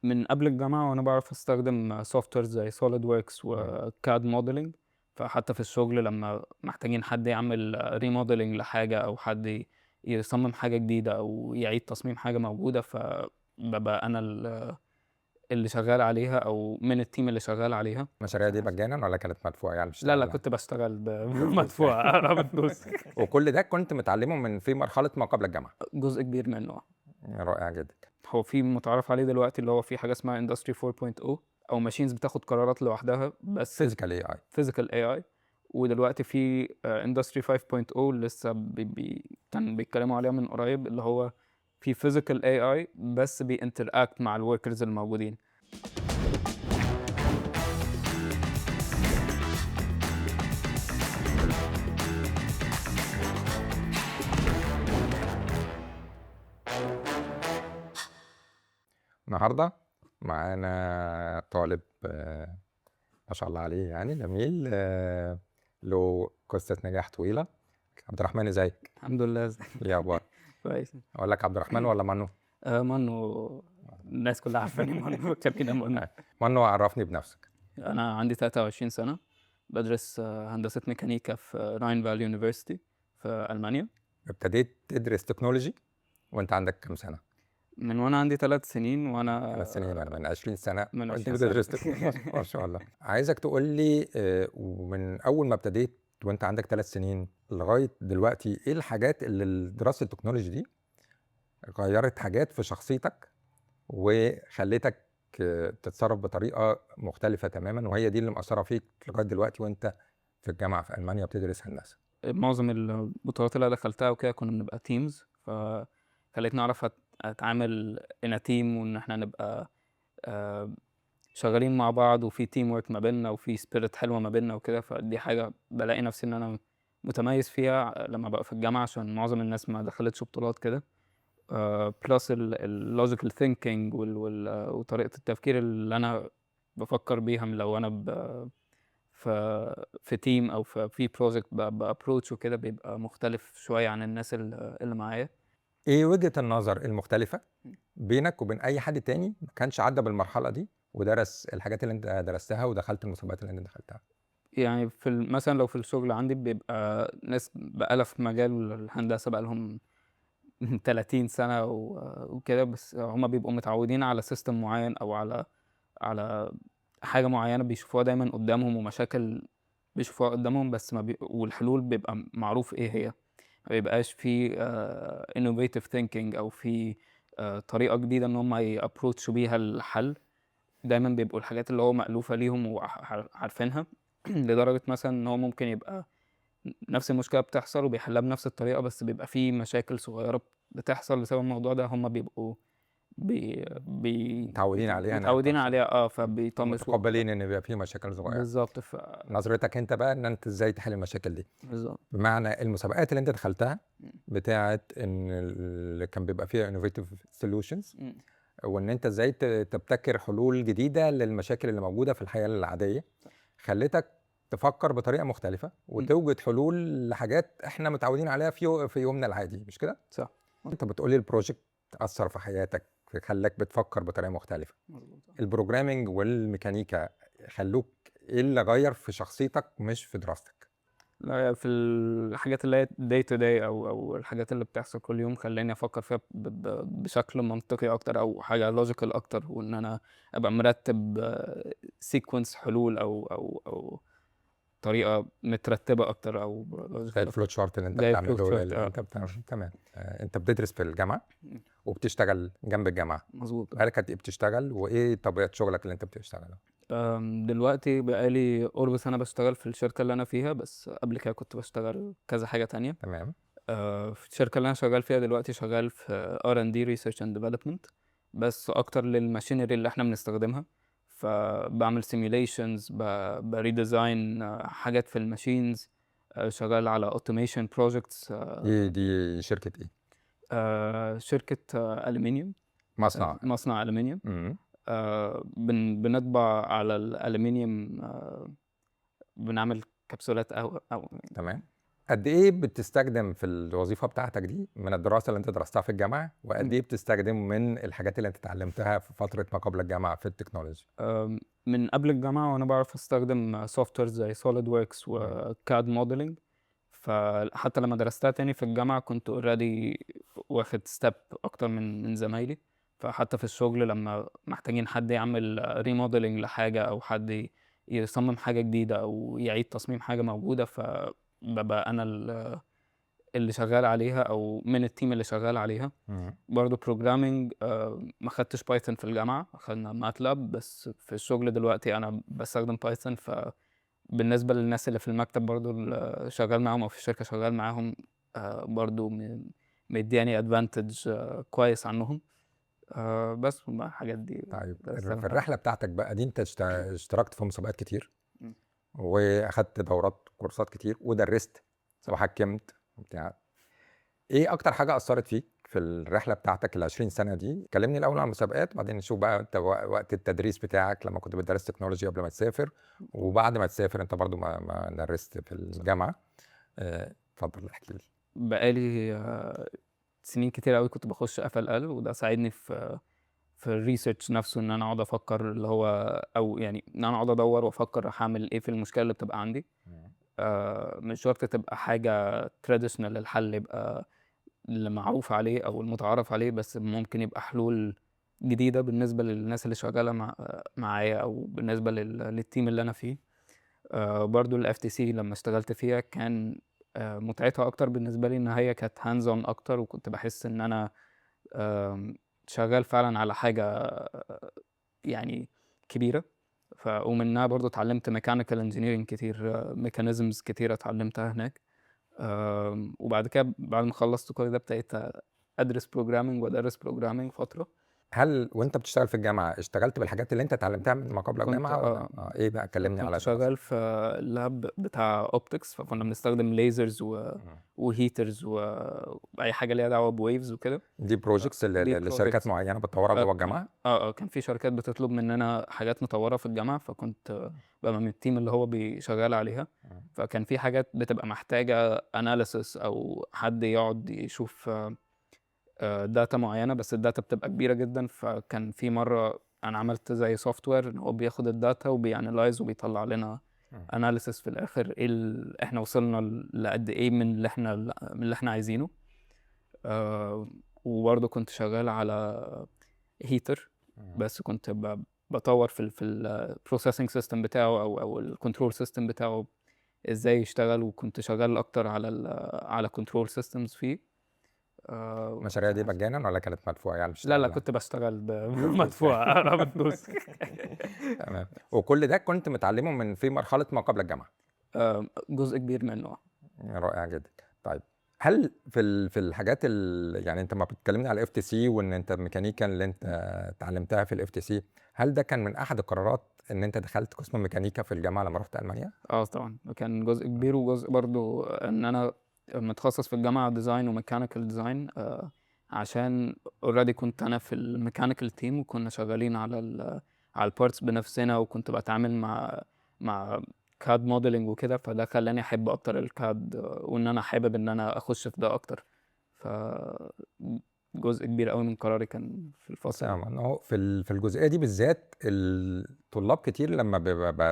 من قبل الجامعة وأنا بعرف أستخدم software زي SolidWorks و CAD modeling. فحتى في الشغل لما محتاجين حد يعمل remodeling لحاجة أو حد يصمم حاجة جديدة أو يعيد تصميم حاجة موجودة، فببقى أنا اللي شغال عليها أو من ال team اللي شغال عليها. المشاريع دي مجانا ولا كانت مدفوعة يعني؟ لا لا، كنت بشتغل مدفوعة بفلوس. وكل ده كنت متعلمة من في مرحلة ما قبل الجامعة؟ جزء كبير منه. رائع جدا. هو في متعارف عليه دلوقتي اللي هو في حاجة اسمها Industry 4.0 أو machines بتاخد قرارات لوحدها، بس Physical AI. Physical AI. ودلوقتي في Industry 5.0 لسه كان بيتكلموا عليها من قريب، اللي هو في Physical AI بس بي interact مع ال workers الموجودين. النهارده معانا طالب ما شاء الله عليه، يعني جميل، له قصة نجاح طويلة. عبد الرحمن، ازيك؟ الحمد لله، ازيك؟ ايه اخبارك؟ كويس. اقول لك عبد الرحمن ولا منو؟ منو، الناس كلها عارفاني منو، كده منو. منو، عرفني بنفسك. انا عندي 23 سنة، بدرس هندسة ميكانيكا في Rhine Valley University في ألمانيا. ابتديت تدرس technology وانت عندك كام سنة؟ من وانا عندي 3 سنين. وانا 3 سنين، يعني من 20 سنة من وانت 20 سنة. بتدرس technology، ما شاء الله. عايزك تقول لي، ومن اول ما ابتديت وانت عندك 3 سنين لغاية دلوقتي، ايه الحاجات اللي دراسة ال technology دي غيرت حاجات في شخصيتك وخلتك تتصرف بطريقة مختلفة تماما، وهي دي اللي مأثره فيك لغاية دلوقتي وانت في الجامعة في المانيا بتدرس هندسة؟ معظم البطولات اللي انا دخلتها وكده كنا بنبقى teams، فخلتني اعرف اتعامل in a team، وان احنا نبقى شغالين مع بعض، وفي team work ما بيننا، وفي spirit حلوة ما بيننا وكده. فدي حاجة بلاقي نفسي ان انا متميز فيها لما ببقى في الجامعة، عشان معظم الناس ما دخلتش بطولات كده. plus ال logical thinking وطريقه التفكير اللي انا بفكر بيها لو انا في team او في project ب approach وكده، بيبقى مختلف شوية عن الناس اللي معايا. ايه وجهة النظر المختلفة بينك وبين اي حد تاني ما كانش عدى بالمرحلة دي ودرس الحاجات اللي انت درستها ودخلت المسابقات اللي انت دخلتها؟ يعني في مثلا لو في الشغل عندي بيبقى ناس بقالها في مجال الهندسة بقالهم 30 سنة وكده، بس هما بيبقوا متعودين على system معين أو على حاجة معينة بيشوفوها دايما قدامهم، ومشاكل بيشوفوها قدامهم، بس ما بي... والحلول بيبقى معروف ايه هي. ما بيبقاش في innovative thinking أو في طريقة جديدة إن هم ي approach وا بيها الحل. دايما بيبقوا الحاجات اللي هو مألوفة ليهم وعارفينها، لدرجة مثلا إن هو ممكن يبقى نفس المشكلة بتحصل وبيحلها بنفس الطريقة، بس بيبقى في مشاكل صغيرة بتحصل بسبب الموضوع ده، هم بيبقوا بي بي متعودين عليها إنها متعودين بتحصل. عليها، فبيطنشوها. متقبلين ان بيبقى في مشاكل صغيرة. بالظبط. نظرتك انت بقى ان انت ازاي تحل المشاكل دي. بالظبط. بمعنى المسابقات اللي انت دخلتها بتاعه ان اللي كان بيبقى فيها innovative solutions، وان انت ازاي تبتكر حلول جديدة للمشاكل اللي موجودة في الحياة العادية، خلتك تفكر بطريقة مختلفة وتوجد حلول لحاجات احنا متعودين عليها في يومنا العادي، مش كده؟ صح. انت بتقولي ال project اثر في حياتك، خلاك بتفكر بطريقة مختلفة. مظبوط. ال programming والميكانيكا خلوك ايه اللي غير في شخصيتك مش في دراستك؟ لا، في الحاجات اللي هي day to day او الحاجات اللي بتحصل كل يوم خلاني افكر فيها بشكل منطقي اكتر او حاجة logical اكتر، وان انا ابقى مرتب sequence حلول او طريقه مترتبة اكتر او logical زي أكتر. ال flow chart اللي انت زي بتعمله، ال flow chart، اللي انت بتعمله. تمام. انت بتدرس في الجامعة وبتشتغل جنب الجامعة. مظبوط. بقالك قد ايه بتشتغل وايه طبيعة شغلك اللي انت بتشتغله؟ دلوقتي بقالي قرب سنة بشتغل في الشركة اللي أنا فيها، بس قبل كده كنت بشتغل كذا حاجة تانية. في الشركة اللي أنا شغال فيها دلوقتي شغال في R and D Research and Development، بس أكتر لل machinery اللي إحنا بنستخدمها. فبعمل simulations، ب redesign حاجات في ال machines، شغال على automation projects. دي شركة إيه؟ شركة ألمنيوم. مصنع. مصنع ألمنيوم. بنطبع على الألمنيوم، بنعمل كبسولات قهوة أو تمام. قد إيه بتستخدم في الوظيفة بتاعتك دي من الدراسة اللي أنت درستها في الجامعة، وقد إيه بتستخدم من الحاجات اللي أنت اتعلمتها في فترة ما قبل الجامعة في ال technology؟ من قبل الجامعة وأنا بعرف أستخدم software زي SolidWorks و CAD modeling، فحتى لما درستها تاني في الجامعة كنت already واخد step أكتر من زمايلي. فحتى في الشغل لما محتاجين حد يعمل remodeling لحاجة أو حد يصمم حاجة جديدة أو يعيد تصميم حاجة موجودة، فببقى أنا اللي شغال عليها أو من ال team اللي شغال عليها. برضه programming، ما خدتش Python في الجامعة، خدنا MATLAB، بس في الشغل دلوقتي أنا بستخدم Python. فبالنسبة للناس اللي في المكتب برضه اللي شغال معاهم أو في الشركة شغال معاهم، برضه مدياني advantage كويس عنهم. بس هما الحاجات دي. بس في أنا الرحلة بتاعتك بقى دي أنت اشتركت في مسابقات كتير، وأخدت دورات كورسات كتير، ودرست وحكمت وبتاع. إيه أكتر حاجة أثرت فيك في الرحلة بتاعتك ال 20 سنة دي؟ كلمني الأول عن المسابقات، بعدين نشوف بقى أنت وقت التدريس بتاعك لما كنت بتدرس تكنولوجيا قبل ما تسافر، وبعد ما تسافر أنت برضو ما درست في الجامعة. اتفضل احكي لي. بقالي سنين كتير قوي كنت بخش FLL، وده ساعدني في ال research نفسه، إن أنا أقعد أفكر اللي هو، أو يعني إن أنا أقعد أدور وأفكر هعمل إيه في المشكلة اللي بتبقى عندي. مش شرط تبقى حاجة traditional الحل يبقى اللي معروف عليه أو المتعارف عليه، بس ممكن يبقى حلول جديدة بالنسبة للناس اللي شغالة معايا أو بالنسبة لل team اللي أنا فيه. برضو ال FTC لما اشتغلت فيها كان متعتها أكتر بالنسبة لي إن هي كانت hands on أكتر، وكنت بحس إن أنا شغال فعلاً على حاجة كبيرة. ومنها برضو اتعلمت mechanical engineering كتير، mechanisms كتيرة اتعلمتها هناك. وبعد كده بعد ما خلصت كل ده ابتديت أدرس programming وأدرس programming فترة. هل وانت بتشتغل في الجامعة اشتغلت بالحاجات اللي انت اتعلمتها من ما قبل الجامعة ولا؟ ايه بقى؟ كلمني كنت على الدراسة. شغال في lab بتاع optics، فكنا بنستخدم lasers و heaters واي حاجة ليها دعوة ب waves وكده. دي projects دي لشركات projects. معينة بتطورها جوه الجامعة؟ كان في شركات بتطلب مننا حاجات نطورها في الجامعة، فكنت ببقى من ال team اللي هو بيشغال عليها. فكان في حاجات بتبقى محتاجة analysis أو حد يقعد يشوف data معينة، بس ال data بتبقى كبيرة جدا. فكان في مرة أنا عملت زي software إن هو بياخد ال data وبي analyze وبيطلع لنا analysis في الآخر إيه إحنا وصلنا لقد إيه من اللي إحنا عايزينه. وبرضه كنت شغال على heater، بس كنت بطور في ال processing system بتاعه أو ال control system بتاعه إزاي يشتغل، وكنت شغال أكتر على control systems فيه. المشاريع دي مجانا ولا كانت مدفوعة؟ لا، لا، بتشتغل كنت بشتغل بفلوس مدفوعة. يعني. لا، بفلوس. تمام. وكل ده كنت متعلمه من في مرحلة ما قبل الجامعة؟ جزء كبير منه. رائع جدا. طيب هل في في الحاجات يعني انت ما بتكلمني على FTC وان انت الميكانيكا اللي انت اتعلمتها في ال FTC، هل ده كان من احد القرارات ان انت دخلت قسم ميكانيكا في الجامعة لما رحت المانيا؟ طبعا كان جزء كبير، وجزء برضو ان انا متخصص في الجامعة design و mechanical design، عشان already كنت انا في ال mechanical team وكنا شغالين على ال parts بنفسنا، وكنت بتعامل مع CAD modeling وكده، فده خلاني احب اكتر ال CAD، وان انا حابب ان انا اخش في ده اكتر. ف جزء كبير قوي من قراري كان في الفصل. تمام. هو في الجزئيه دي بالذات الطلاب كتير لما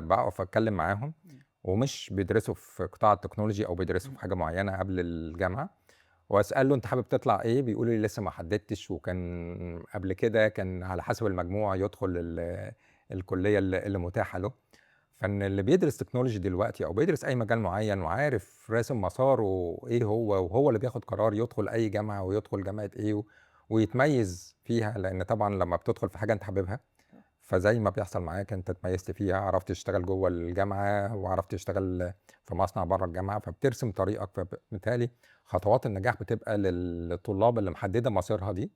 بقف اتكلم معاهم ومش بيدرسوا في قطاع التكنولوجي او بيدرسوا في حاجه معينه قبل الجامعه، واساله انت حابب تطلع ايه، بيقولوا لي لسه ما حددتش، وكان قبل كده كان على حسب المجموع يدخل الكليه اللي متاحه له. فان اللي بيدرس تكنولوجي دلوقتي او بيدرس اي مجال معين وعارف راسم مساره ايه هو، وهو اللي بياخد قرار يدخل اي جامعه ويدخل جامعه ايه ويتميز فيها، لان طبعا لما بتدخل في حاجه انت حاببها، فزي ما بيحصل معاك انت اتميزت فيها، عرفت تشتغل جوه الجامعه وعرفت تشتغل في مصنع بره الجامعه، فبترسم طريقك. فبالتالي خطوات النجاح بتبقى للطلاب اللي محدده مصيرها دي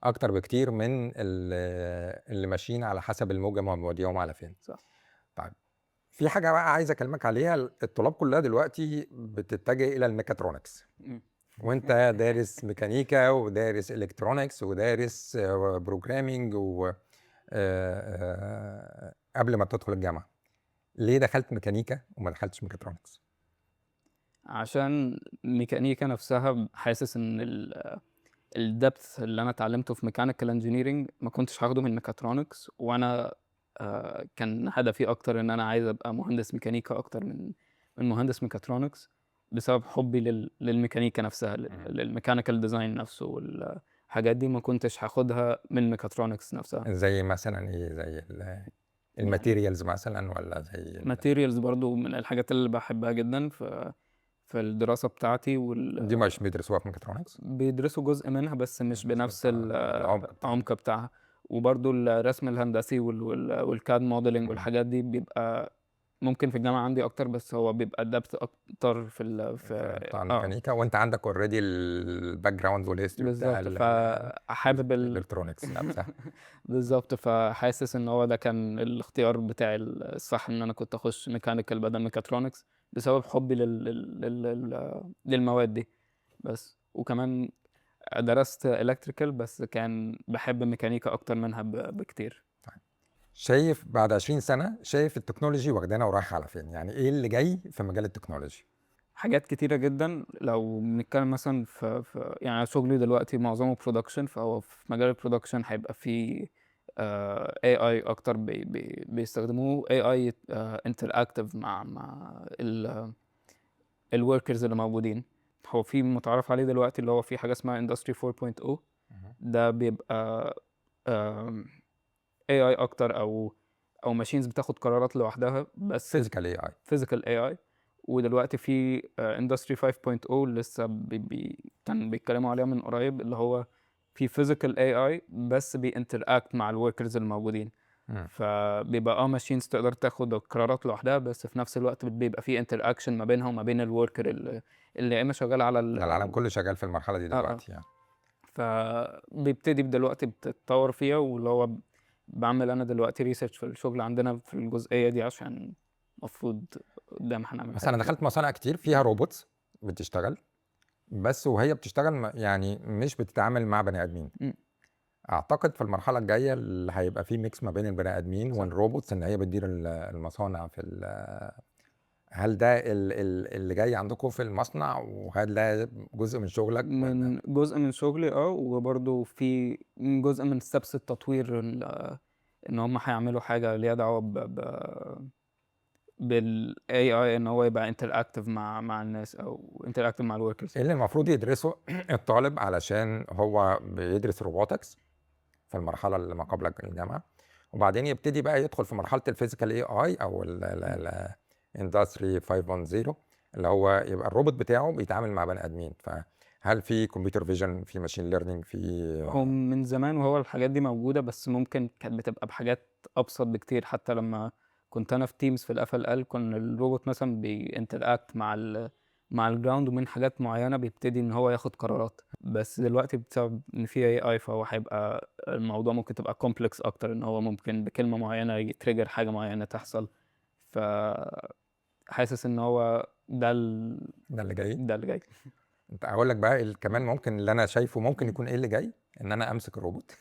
اكتر بكتير من اللي ماشيين على حسب الموجه ما موديهم على فين. طيب في حاجه بقى عايز اكلمك عليها، الطلاب كلها دلوقتي بتتجه الى الميكاترونكس، وانت دارس ميكانيكا ودارس electronics ودارس programming قبل ما تدخل الجامعه، ليه دخلت ميكانيكا وما دخلتش ميكاترونكس؟ عشان ميكانيكا نفسها حاسس إن ال depth اللي أنا اتعلمته في mechanical engineering ما كنتش هاخده من ميكاترونكس، وأنا كان هدفي أكتر إن أنا عايز أبقى مهندس ميكانيكا أكتر من مهندس ميكاترونكس، بسبب حبي للميكانيكا نفسها، لل mechanical design نفسه والحاجات دي ما كنتش هاخدها من ميكاترونكس نفسها. زي مثلا ايه؟ زي ال materials مثلا، ولا زي materials برضو من الحاجات اللي بحبها جدا في الدراسة بتاعتي دي مش بيدرسوها في ميكاترونكس؟ بيدرسوا جزء منها بس مش بنفس العمق بتاعها. العمق بتاعها. وبرضو الرسم الهندسي وال CAD modeling والحاجات دي بيبقى ممكن في الجامعة عندي أكتر، بس هو بيبقى depth أكتر في بتاع الميكانيكا، وأنت عندك already ال background وال history بتاع بالظبط، فحابب ال electronics نفسها. بالظبط، فحاسس إن هو ده كان الاختيار بتاعي الصح، إن أنا كنت أخش mechanical بدل ميكاترونكس بسبب حبي للمواد دي بس. وكمان درست electrical بس كان بحب ميكانيكا أكتر منها بكتير. طيب. شايف بعد 20 سنة، شايف ال technology واخدانا ورايحة على فين؟ يعني إيه اللي جاي في مجال ال technology؟ حاجات كتيرة جدا. لو بنتكلم مثلا في يعني شغلي دلوقتي معظمه production، فهو في مجال ال production هيبقى فيه AI أكتر بيستخدموه AI، interactive مع ال workers اللي موجودين. هو في متعارف عليه دلوقتي اللي هو في حاجة اسمها Industry 4.0، ده بيبقى AI أكتر أو machines بتاخد قرارات لوحدها بس physical AI. physical AI. ودلوقتي في Industry 5.0 لسه كان بيتكلموا عليها من قريب، اللي هو في physical AI بس بي interact مع ال workers الموجودين. فبيبقى machines تقدر تاخد القرارات لوحدها، بس في نفس الوقت بيبقى في interaction ما بينها وما بين ال worker اللي يا اما شغال على العالم كله شغال في المرحلة دي دلوقتي يعني. فبيبتدي دلوقتي بتتطور فيها، واللي هو بعمل انا دلوقتي research في الشغل عندنا في الجزئية دي، عشان المفروض قدام هنعمل بس انا حاجة. دخلت مصانع كتير فيها robots بتشتغل، بس وهي بتشتغل يعني مش بتتعامل مع بني ادمين. اعتقد في المرحلة الجاية اللي هيبقى في mix ما بين البني ادمين وال robots، ان هي بتدير المصانع في هل ده اللي جاي عندكم في المصنع، وهل ده جزء من شغلك؟ من جزء من شغلي، وبرده في جزء من steps التطوير ان هم هيعملوا حاجة ليها دعوه بال AI، ان هو يبقى interactive مع الناس او interactive مع ال workers. ايه اللي المفروض يدرسه الطالب علشان هو بيدرس robotics في المرحلة اللي ما قبل الجامعة، وبعدين يبتدي بقى يدخل في مرحلة ال physical AI او ال industry 5.0، اللي هو يبقى الروبوت بتاعه بيتعامل مع بني ادمين؟ فهل في computer vision، في machine learning، في هو من زمان وهو الحاجات دي موجودة، بس ممكن كانت بتبقى بحاجات ابسط بكتير. حتى لما كنت انا في teams في ال FLL، كان الروبوت مثلا بي interact مع ال ground، ومن حاجات معينة بيبتدي ان هو ياخد قرارات. بس دلوقتي بسبب ان في AI، فهو هيبقى الموضوع ممكن تبقى complex اكتر، ان هو ممكن بكلمه معينة ي trigger حاجة معينة تحصل. ف حاسس ان هو ده ده اللي جاي. ده اللي جاي. انت اقول لك بقى كمان ممكن اللي انا شايفه ممكن يكون ايه اللي جاي، ان انا امسك الروبوت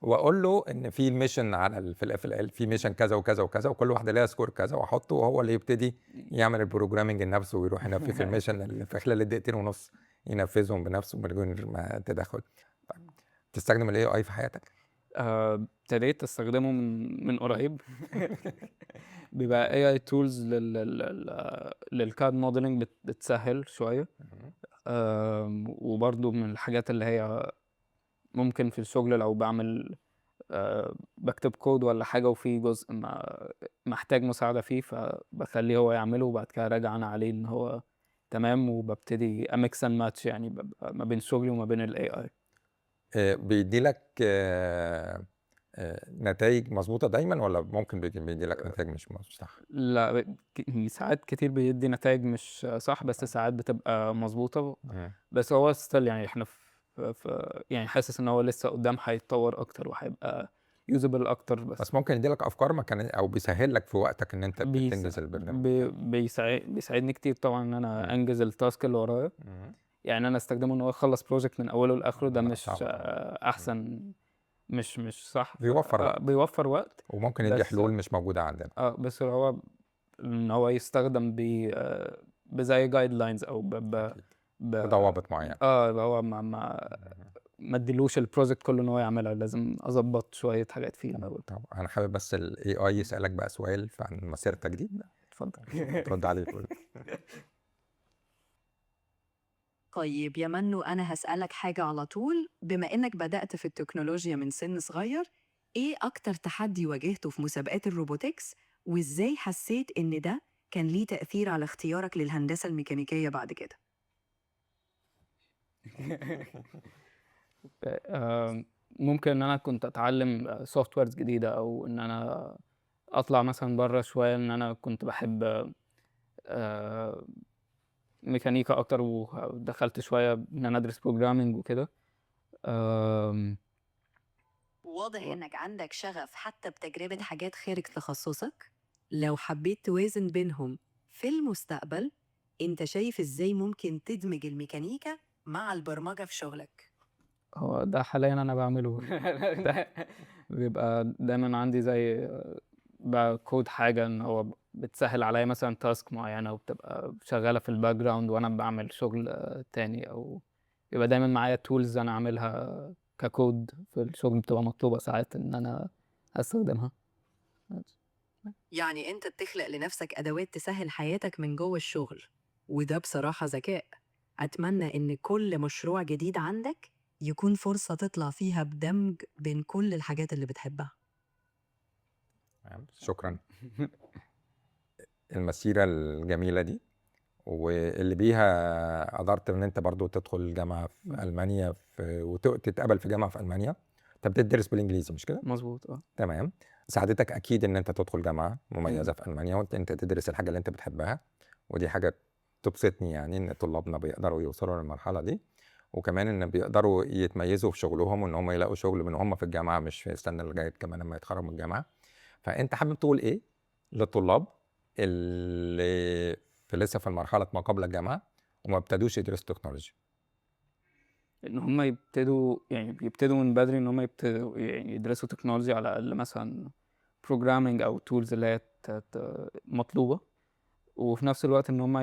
واقول له ان في mission في ال FLL، في mission كذا وكذا وكذا، وكل واحدة ليها score كذا، واحطه وهو اللي يبتدي يعمل ال programming لنفسه ويروح ينفذ ال mission اللي في خلال الدقيقتين ونص ينفذهم بنفسه من غير ما تدخل. طيب، تستخدم ال AI في حياتك؟ ابتديت استخدمه من قريب. بيبقى AI tools لل CAD modeling بتسهل شوية. وبرضه من الحاجات اللي هي ممكن في الشغل لو بعمل بكتب كود ولا حاجة وفي جزء ما محتاج مساعدة فيه، فبخليه هو يعمله وبعد كده أراجع أنا عليه إن هو تمام، وببتدي أ mix and match، يعني ببقى ما بين شغلي وما بين ال AI. بيدي لك نتائج مظبوطة دايما، ولا ممكن بيدي لك نتائج مش صح؟ لا، ساعات كتير بيدي نتائج مش صح، بس ساعات بتبقى مظبوطة. بس هو still يعني احنا في يعني حاسس ان هو لسه قدام هيتطور اكتر وهيبقى usable اكتر. بس بس ممكن يدي لك افكار مكان او بيسهل لك في وقتك ان انت بتنجز البرنامج. بيساعدني كتير طبعا ان انا انجز ال task اللي ورايا. يعني انا استخدمه ان هو يخلص project من اوله لاخره، ده لا، مش صعب طبعاً. احسن، مش صح. بيوفر وقت. بيوفر وقت وممكن يدي بس حلول مش موجودة عندنا. بس هو ان هو يستخدم بزي guidelines او ب ب أكيد. ب بضوابط معينة. اه، اللي هو ما اديلوش ال project كله ان هو يعملها، لازم اظبط شوية حاجات فيه الاول. طب انا حابب بس ال AI يسالك بقى سؤال عن مسيرتك دي. اتفضل. ترد عليه تقول. طيب يا منو، أنا هسألك حاجة على طول. بما إنك بدأت في التكنولوجيا من سن صغير، إيه أكتر تحدي واجهته في مسابقات ال robotics، وإزاي حسيت إن ده كان ليه تأثير على اختيارك للهندسة الميكانيكية بعد كده؟ ممكن ان انا كنت اتعلم softwares جديدة او ان انا اطلع مثلا بره شويه، ان انا كنت بحب ميكانيكا اكتر ودخلت شوية ان انا ادرس programming وكده. واضح إنك عندك شغف حتى بتجربة حاجات خارج تخصصك. لو حبيت توازن بينهم في المستقبل، أنت شايف إزاي ممكن تدمج الميكانيكا مع البرمجة في شغلك؟ هو ده حاليا انا بعمله. ده بيبقى دايما عندي زي بكود حاجة ان هو بتسهل عليا مثلا task معينة وبتبقى شغالة في ال background وانا بعمل شغل تاني، او يبقى دايما معايا tools انا عاملها ككود في الشغل بتبقى مطلوبة ساعات ان انا استخدمها. يعني أنت بتخلق لنفسك أدوات تسهل حياتك من جوه الشغل، وده بصراحة ذكاء. أتمنى إن كل مشروع جديد عندك يكون فرصة تطلع فيها بدمج بين كل الحاجات اللي بتحبها. تمام، شكرا. المسيرة الجميلة دي واللي بيها قدرت ان انت برضو تدخل الجامعة في ألمانيا وتتقبل في جامعة في ألمانيا. انت بتدرس بالانجليزي مش كده؟ مظبوط، اه. تمام. ساعدتك اكيد ان انت تدخل جامعة مميزة في ألمانيا وانت تدرس الحاجة اللي انت بتحبها، ودي حاجة تبسطني يعني ان طلابنا بيقدروا يوصلوا للمرحلة دي، وكمان ان بيقدروا يتميزوا في شغلهم وان هم يلاقوا شغل من هم في الجامعة، مش يستنى لغاية كمان لما يتخرجوا من الجامعة. فانت حابب تقول ايه للطلاب اللي في لسه في المرحلة ما قبل الجامعة وما ابتدوش يدرسوا تكنولوجيا؟ ان هم يبتدوا، يعني يبتدوا من بدري ان هم يبتدوا يعني يدرسوا تكنولوجيا، على الاقل مثلا programming او tools اللي هي مطلوبة، وفي نفس الوقت ان هم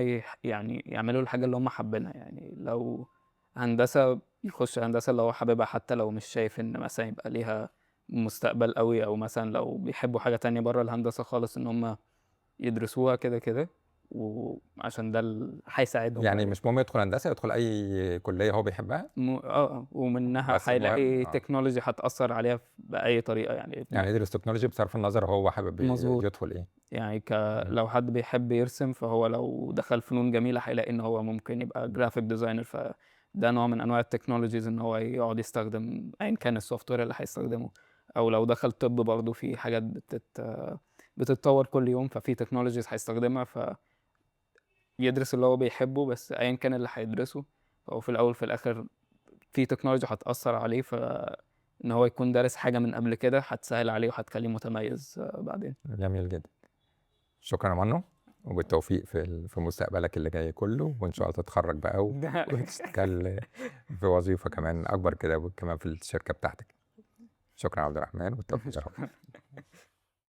يعني يعملوا الحاجة اللي هم حابينها. يعني لو هندسة يخش هندسة اللي هو حاببها، حتى لو مش شايف ان مثلا يبقى ليها مستقبل قوي، او مثلا لو بيحبوا حاجة تانية بره الهندسة خالص ان هم يدرسوها كده كده، وعشان ده اللي هيساعدهم يعني بعدين. مش مهم يدخل هندسة، يدخل أي كلية هو بيحبها. ومنها بس المهم، هيلاقي technology هتأثر عليها بأي طريقة. يعني يعني يدرس technology بصرف النظر هو حابب يدخل إيه. يعني لو حد بيحب يرسم، فهو لو دخل فنون جميلة هيلاقي إن هو ممكن يبقى graphic designer، فده نوع من أنواع ال technologies إن هو يقعد يستخدم أيا كان ال software اللي هيستخدمه. أو لو دخل طب برضه في حاجات بتتطور كل يوم، ففي technologies هيستخدمها، ف يدرس اللي هو بيحبه، بس أيا كان اللي هيدرسه فهو في الأول في الآخر في تكنولوجيا هتأثر عليه، فإن هو يكون دارس حاجة من قبل كده هتسهل عليه وهتخليه متميز بعدين. جميل جدا، شكرا يا منو، وبالتوفيق في مستقبلك اللي جاي كله، وإن شاء الله تتخرج بقى وتشتغل في وظيفة كمان أكبر كده وكمان في الشركة بتاعتك. شكرا يا عبد الرحمن، والتوفيق يا رب.